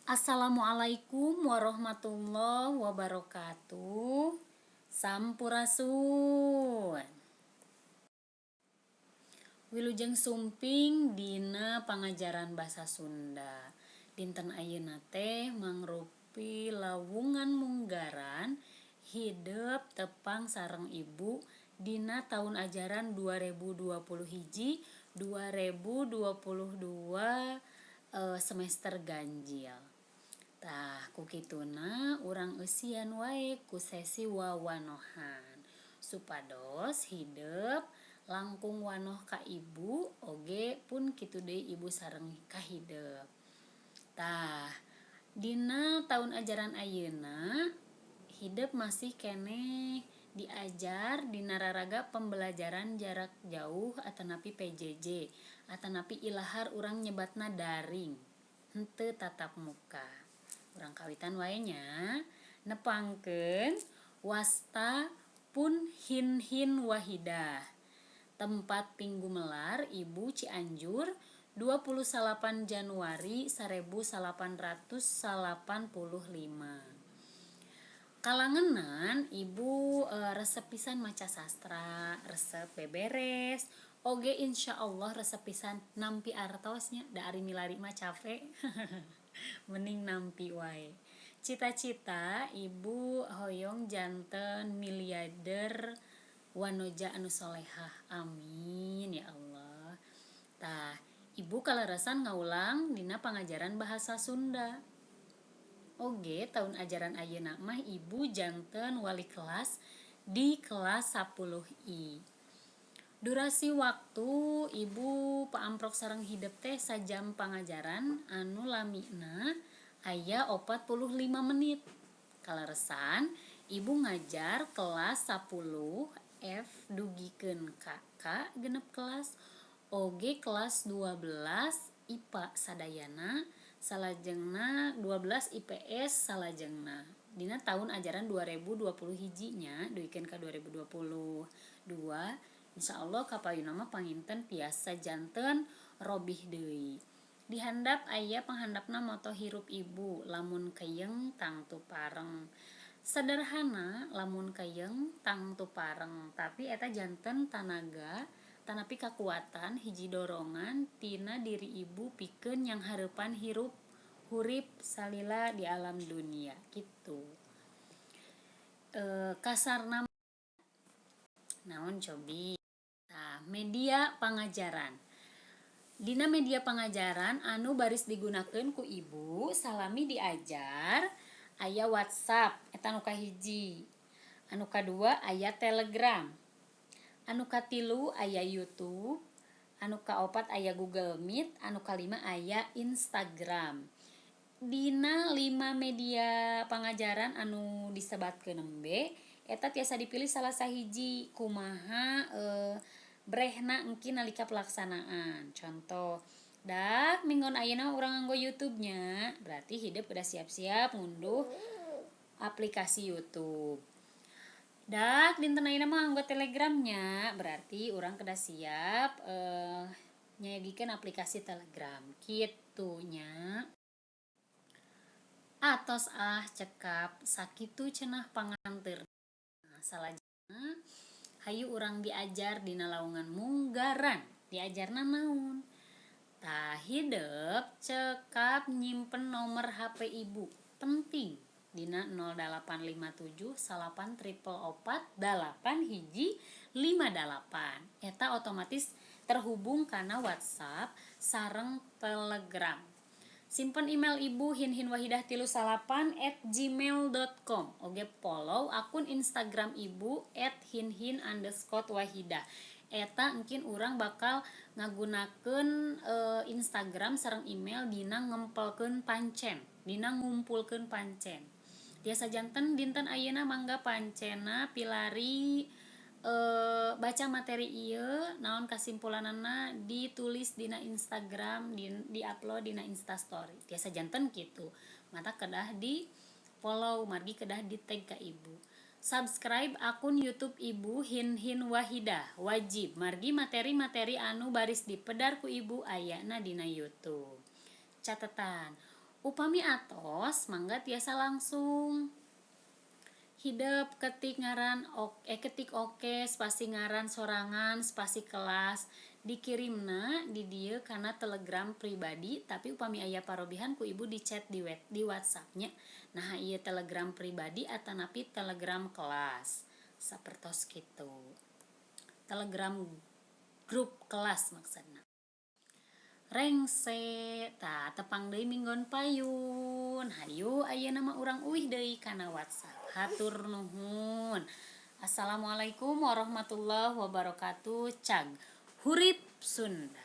Assalamualaikum warahmatullahi wabarakatuh. Sampurasun. Wilujeng sumping dina pangajaran basa Sunda. Dinten ayeuna teh mangrupi lawungan munggaran hidep tepang sareng Ibu dina taun ajaran 2021 2022, semester ganjil. Tah, ku kituna urang eusian wae ku sesi wawanohan supados hidep langkung wanoh ka Ibu, oge pun kitu deui Ibu sareng ka hidep. Tah, dina taun ajaran ayeuna hidep masih keneh diajar dina raraga pembelajaran jarak jauh atanapi PJJ atanapi ilahar urang nyebatna daring, henteu tatap muka. Urang kawitan wae nya, nepangkeun wasta pun Hinhin Wahidah. Tempat pinggumelar Ibu Cianjur, 29 Januari 1885. Kalangenan Ibu resep pisan maca sastra, resep beberes, oge insya Allah resep pisan nampi artos nya, da ari milari mah cape. Mending nampi wae. Cita-cita Ibu hoyong janten miliarder wanoja anu solehah. Amin ya Allah. Tah, Ibu kaleresan ngawulang dina pangajaran bahasa Sunda. Oge tahun ajaran ayeuna mah Ibu janten wali kelas di kelas 10I. Durasi waktu Ibu paamprok sareng hidep teh sajam pangajaran anu lamina aya 45 menit. Kaleresan Ibu ngajar kelas 10 F dugikeun ka K, genep kelas, oge kelas 12 IPA sadayana, salajengna 12 IPS salajengna. Dina tahun ajaran 2020 hiji nya dugikeun ka 2022, insyaallah kapayunna mah panginten tiasa janten robih deui. Di handap aya panghandapna moto hirup Ibu, "Lamun keyeng tangtu pareng." Sederhana, lamun keyeng tangtu pareng, tapi eta janten tanaga tanapi kakuatan, hiji dorongan tina diri Ibu pikeun nyanghareupan hirup hurip salila di alam dunia gitu. Kasarna naon cobi? Tah, media pangajaran. Dina media pangajaran anu baris digunakeun ku Ibu salami diajar aya WhatsApp, eta nu kahiji. Anu kadua aya Telegram. Anu katilu aya YouTube, anu kaopat aya Google Meet, anu kalima aya Instagram. Dina lima media pangajaran anu disebatkeun nembe eta tiasa dipilih salah sahiji kumaha brehna engki nalika pelaksanaan. Contoh, dak minggon ayeuna urang nganggo YouTube nya, berarti hidep udah siap-siap ngunduh aplikasi YouTube. Dak dinten ayeuna mah nganggo Telegramnya, berarti urang kedah siap nyayogikeun aplikasi Telegram kitu nya. Atos ah, cekap sakitu cenah panganteur. Salajengna hayu urang diajar dina lawungan munggaran. Diajarna naon? Tah, hidep cekap nyimpen nomor HP Ibu penting dina 0857 9444 8158. Eta otomatis terhubung karena WhatsApp sareng Telegram. Simpen email Ibu hinhinwahidah39@gmail.com. Oge follow akun Instagram Ibu @hinhin_wahidah. Eta mungkin urang bakal ngagunakeun Instagram sareng email dina ngempelkeun pancen, dina ngumpulkeun pancen. Tiasa janten dinten ayeuna mangga pancena pilari baca materi ieu, naon kasimpulanana ditulis dina Instagram, di upload dina Instastory. Tiasa janten kitu, matak kedah di follow margi kedah di tag ka Ibu. Subscribe akun YouTube Ibu Hinhin Wahidah wajib, margi materi-materi anu baris dipedar ku Ibu ayana dina YouTube. Catatan. Upami atos, mangga tiasa langsung hidep ketik ngaran, ketik oke spasi ngaran sorangan spasi kelas, dikirimna di dieu kana Telegram pribadi. Tapi upami aya parobihan, ku ibu di chat di WhatsAppnya. Nah, ieu Telegram pribadi atanapi Telegram kelas, sapertos kitu. Telegram grup kelas maksudna. Rengse, tah, tepang deui minggon payun. Hayu, ayeuna mah urang uih deui kana WhatsApp. Hatur nuhun. Assalamualaikum warahmatullahi wabarakatuh. Cag hurip Sunda.